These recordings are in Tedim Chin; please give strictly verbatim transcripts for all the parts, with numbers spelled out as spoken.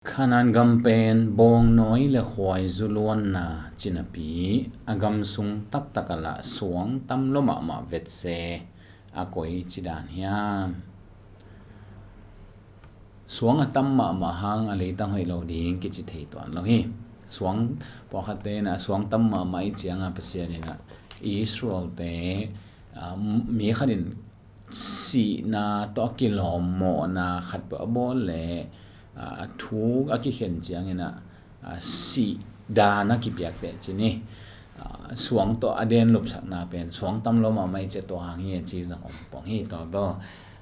Kanaan gam pen bawngnawi le khuaizu luanna cinapi, a gam sung taktak a lah suang tam lua mahmah vetse a koi ci dan hiam? Suang a tam mahmah hang a leitang hoih lo ding kici thei tuan lo hi. Suang pawlkhatte in a suang tam mahmah i cianga Pasian in a Israel-te, a, mi khat in sihna tawh a kilawm mawhna khat peuh a bawl le, a, a thuk a kikhen ciangin a, a, sih dan a kipiak teh ci ni. A, suang tawh a den lupsakna pen suang tam lua mahmah i cia tua hang hi a ci zong om pong hi tua bel.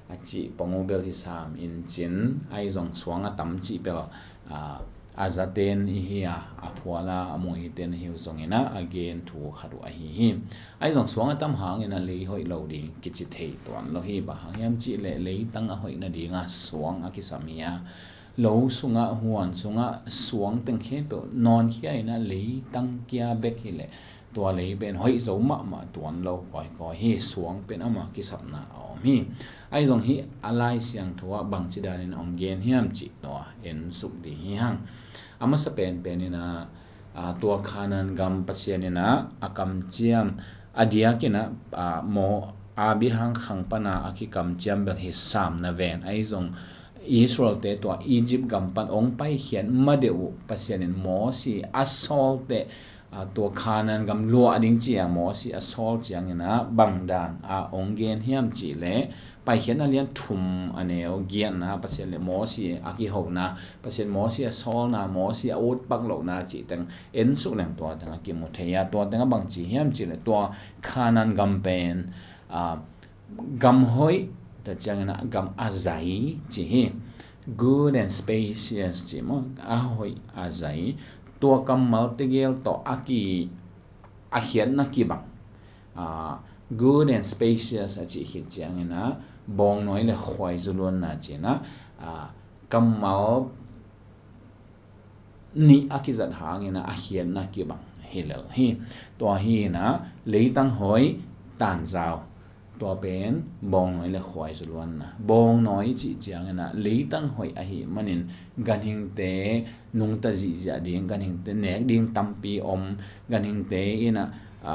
A cih pong uh bel hi sam in cin, ahi zong suang a tam cih bel, a, a zaten i hi a, a phuala a muhiten hi uh zongin a, a gen thu khat uh ahi hi. Ahi zong suang a tam hangin a lei hoih lo ding kici thei tuan lo hi, bang hang hiam cih leh leitang a hoih nadinga suang a kisam hi a, lo sungah, huan sungah suang teng khempeuh nawnkhia in a leitang kia bek hi leh tua lei pen hoih zo mahmah tuan lo kawikawi hi. Suang pen ama kisapna a om hi. Ahi zong hih a Lai Siangtho ah bangci danin a hong gen hiam cih tua en suk ding hi hang. A masa penpen in a, a, tua Kanaan gam Pasian in a, a kamciam, a diakin a, a, Moab i hang khang pana a kikamciam bel hi sam na ven. Ahi zong Israel-te tua Egypt gam pan hong paikhiat madeuh uh Pasian in Mosi a sawlte, a, tua Kanaan gam luah ding cia Mosi a sawl ciangin a bang dan a hong gen hiam cih leh Paikhiatna lian thum a neu giatna, Pasian le Mosi a kihona, Pasian Mosi a sawlna, Mosi a utpak lohna cih teng en suk leng tua teng a kimu thei a, tua teng a bangci hiam cih leh tua Kanaan gam pen, a, gam hoih, tua ciangin a gam a zai ci hi. Good and spacious ci maw, a hoih a zai. Tua kammal tegel tawh a ki, a khiatna kibang. A, good and spacious a cih khit ciangin a, bawngnawi le khuaizu luanna ci-in a, a, kammal nih a kizat hangin a, a khiatna kibang hi lel hi. Tua hi in a, leitang hoih tanzau. Tua pen bawngnawi le khuaizu luanna. Bawngnawi cih ciangin a, leitang hoih ahih manin ganhingte nungta zihziah ding, ganhingte nek ding tampi om, ganhingte in a, a,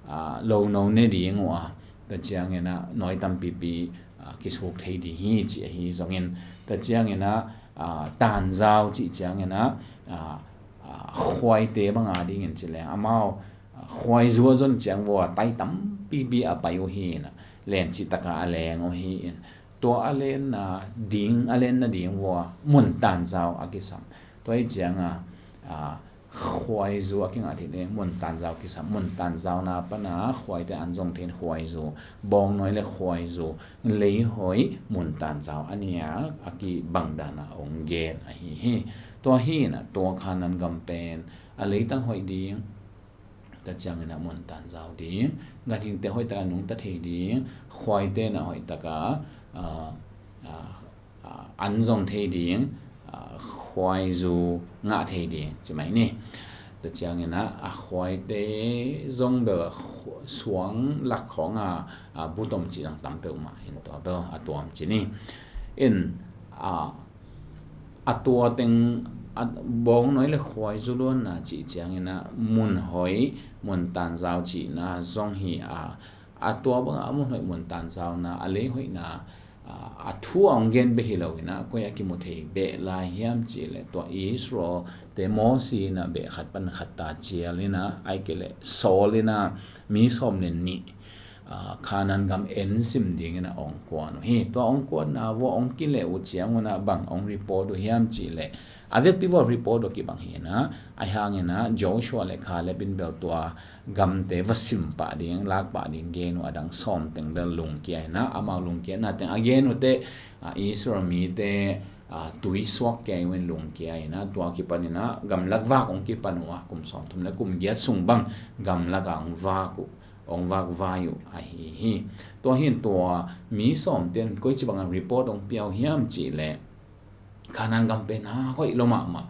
a, lono ne ding uh a, tua ciangin a nawi tampipi, a, kisuk thei ding hi ci ahi zongin, tua ciangin a, a, tanzau cih ciangin a, a, a, khuaite bang a dingin ci leng amau, a, khuaizu a zon ciang vua tai tampipi a pai uh hi in a, len cih taka a leng uh hi in, tua a lenna ding, a lenna ding vua mun tanzau a kisam. Tua hi cianga, a, khuaizu a kingah thei ding, mun tanzau kisam, mun tanzauna pana khuaite an zong thein khuaizu, bawngnawi le khuaizu, leihoih mun tanzau a nia a kibang dana hong gen ahi hi. Tua hi in a, tua Kanaan gam pen a leitang hoih ding, tua ciangin a mun tanzau ding, ganhingte hoih taka nungta thei ding, khuaite na hoih taka, a, a, a, an zong thei ding, a, khuaizu ngah thei ding ci mai ni. Tua ciangin a, a khuaite zong bel khu-, suang lak khawng a, a, butom ci zong tam peuhmah hi in tua bel a tuam ci ni. In, a, a tua teng, a, bawngnawi le khuaizu luanna cih ciangin a, mun hoih, mun tanzau cihna zong hi a, a tua banga a mun hoih mun tanzauna, a lei hoihna, a, a thu a hong gen bek hi lo in a, koi a kimu thei beh lai hiam cih leh tua Israel-te Mosi in a beh khat pan khat ta cial in a, ahih kei leh sawl in a, mi sawm le nih, a, Kanaan gam en sim dingin a hong kuan uh hi. Tua hong kuanna vua hong kileh uh ciangun a bang hong report uh hiam cih leh, a vekpi vua report uh kibang hi in a, ahi hangin a Joshua le Caleb in bel tua gamte va sim pah ding, lak pah ding gen uh, a dang sawm teng bel lungkia in a, amau lungkiatna teng a gen uh teh, a, Israel mite, a, tui suak kei uh in lungkia in a, tua kipan in a gamlak vak hong kipan uh a, kum sawmthum le kum giat sung bang gamlak a hong vak uh, hong vak vai uh ahi hi. Tua hi in tua mi sawmte in koici banga report hong pia uh hiam cih leh, Kanaan gam pen a hoih lua mahmah.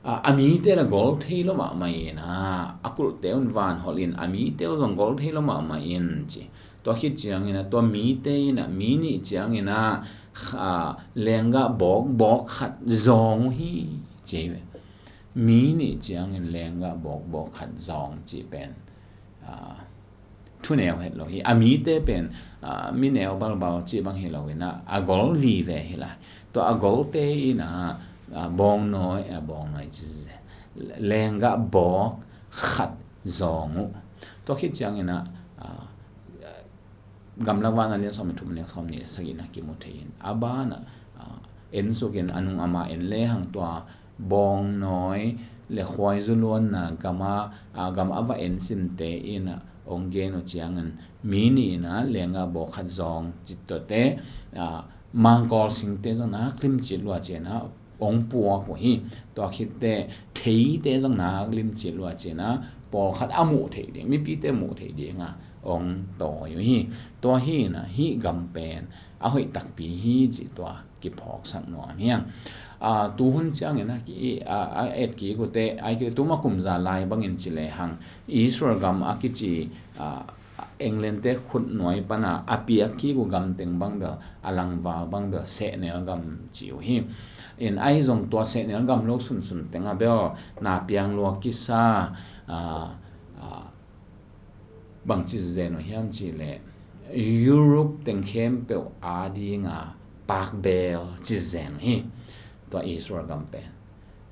A, a mite la gol thei lua mahmah in a, a kulhte un van holh in, a mite uh zong gol thei lua mahmah in ci. Tua khit ciangin a, tua mite in a, mi nih ciangin a, a, lenggah bawk, bawk khat zawng uh hi. ci ve. Mi nih ciangin lenggah bawk bawk khat zawng cih pen, ah, thuneu het lo hi. A mite pen, ah, mi neu balbal cih bang hi lo in ah, a gol vive hi lai. Tua a golte in ah, ah, bawngnawi, ah, bawngnawi ci zen. Lenggah bawk khat zawng uh. Tua khit ciangin ah, ah, Gamlak Vana lian sawm le thum, lian sawm nih le sagihna kimu thei in, a banah, ah, en sukin a nung ama en lehang tua bawngnawi le khuaizu luanna gama, ah, gam a va en simte in ah hong gen uh ciangin, mi nih in ah lenggah bawk khat zawng cih tuate, ah, mangkawl singte zong nak limci lua ci in ah hong puak uh hi. Tua khit teh theite zong nak limci lua ci in ah pawlkhat a muh theih ding, mipite muh theih ding a hong tawi uh hi. Tua hi in ah hih gam pen a hoih takpi hi cih tua kiphawksak nuam hi hang. Ah, tuhun ciangin ah ki, ah, a et kik uh teh, ai kik, tuma kum za lai bangin ci lehang Israel gam a kici, ah, England te khutnuai pana a piak kik uh gam teng bang bel, a langval bang bel sehnel gam ci uh hi. In ahi zong tua sehnel gam lo sunsun teng a bel na piang lua kisa, ah, ah, bang ci zen uh hiam cih leh Europe teng khempeuh a dinga pakbel ci zen uh hi. Tua Israel gam pen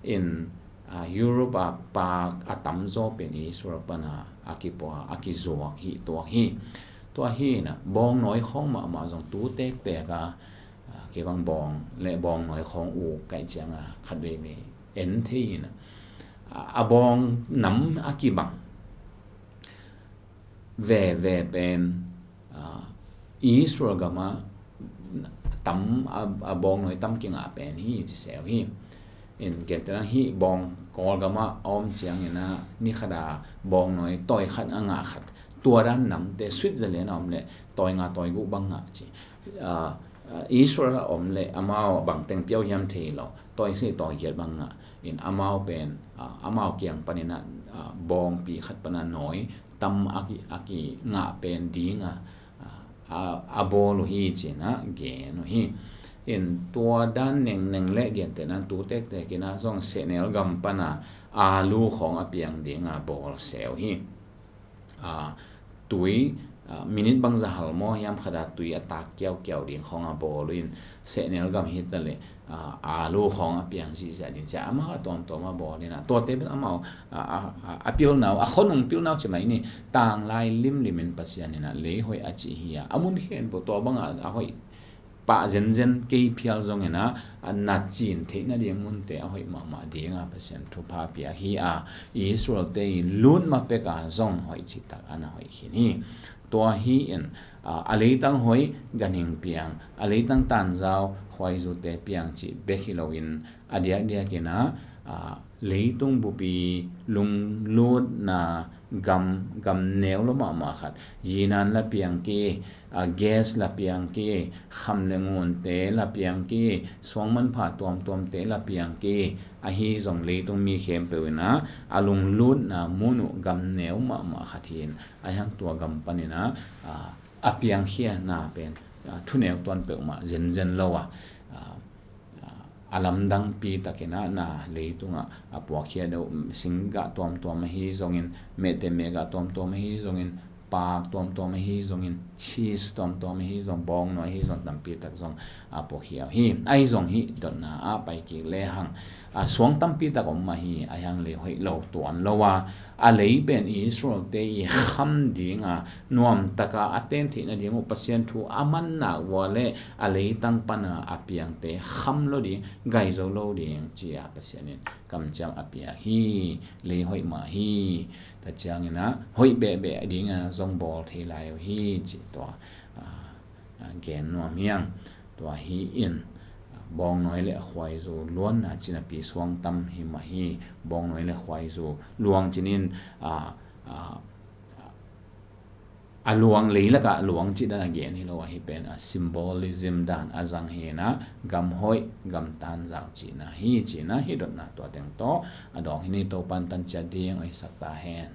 in, ah, Europe a pak a tamzaw pen Israel pana a kipua, a kizuak hi tuak hi. Tua hi in ah bawngnawi khawng mahmah zong tu tektek a, ah, kei bang bawng le bawngnawi khawng uk kaih ciang a khat veivei en thei in ah, ah, a bawng nam a kibang veve pen, ah, Israel gama tam, a, a bawngnawi tam kingah pen hi ci seh uh hi. In gentehna hih bawng Kawlgama a om ciangin ah ni khat a bawngnawi tawi khat a ngah khat, tua dan namte Switzerland a om leh tawi nga tawi guk bang ngah ci. Ah, ah, Israel a om leh amau bang teng piau hiam thei lo, tawi sei tawi giat bang ngah. In amau pen, ah, amau kiang panin ah, ah, bawngpi khat pana nawi tam a ki, a kingah pen dinga, ah, a, a bawl uh hi ci in ah gen uh hi. In tua dan nengneng le gentehna tu tektek in ah zong sehnel gam pana alu khawng a piang dinga bawl seh uh hi. Ah, tui, ah, minit bangzah hal maw hiam khat a tui a tak kiaukiau ding khawng a bawl uh in sehnel gam hi ta leh, ah, alu khawng a piang zihziah ding ci a amau a tuamtuam a bawl in ah tuate pen amau, ah, ah, ah, a pilna uh, a khonung pilna uh ci mai ni, tanglai limlim in Pasian in ah lei hoih a cih hi a, a mun khen peuh tua bangah a hoih pah zenzen kei phial zongin ah, a na cin theih nading munte a hoih mahmah dinga Pasian thupha pia hi a, Israel te i lut ma pek a zong hoih cihtak a na hoih khin hi. Tua hi in, ah, a leitang hoih ganhing piang, a leitang tanzau khuaizute piang cih bek hi loin, a diakdiakin ah, ah, leitung bupi lunglutna gam, gam neu lo mahmah khat, yinan la piang ki, ah, gas la piang ki, kham le ngunte la piang ki, suang manpha tuamtuamte la piang ki, ahi zong leitung mi khempeuh in ah a lunglutna mun uh gam neu mahmah khat hi in, ahi hang tua gam panin ah, ah, a piangkhiana pen, ah, thuneu tuan peuhmah zenzen lo a, ah, a lamdangpi takin ah na leitungah a puakhia deuh, singgah tuamtuam ahi zongin, mehte mehgah tuamtuam ahi zongin, paak tuamtuam ahi zongin, cheese tuamtuam ahi zong, bawngnawi ahi zong, tampi tak zong a puakhia uh hi. Ahi zong hih dotna ah pai kik lehang, a suang tampi tak om mah hi, ahi hang lei hoih lo tuan lo a, a lei pen Israel te i kham dinga nuamtaka a ten theih nading uh Pasian thu a man nak vua le a leitang pana a piangte kham lo ding, gai zo lo ding ci a Pasian in kamciam a pia hi. Lei hoih mah hi. Tua ciangin ah hoih behbeh dinga zong bawl thei lai uh hi ci tua, ah, ah, gen nuam hi hang. Tua hi in, ah, bawngnawi le a khuaizu luanna cinapi suang tam hi mah hi. Bawngnawi le khuaizu luang cinin, ah, ah, a luang, leilakah luang cih dan a gen hi lo, ahi pen a symbolism dan a zang hi in ah, gam hoih gam tanzau cihna hi, cihna hi. Dotna tua teng tawh a dawng hi ni. Topan tan ciat ding a hisak ta hen.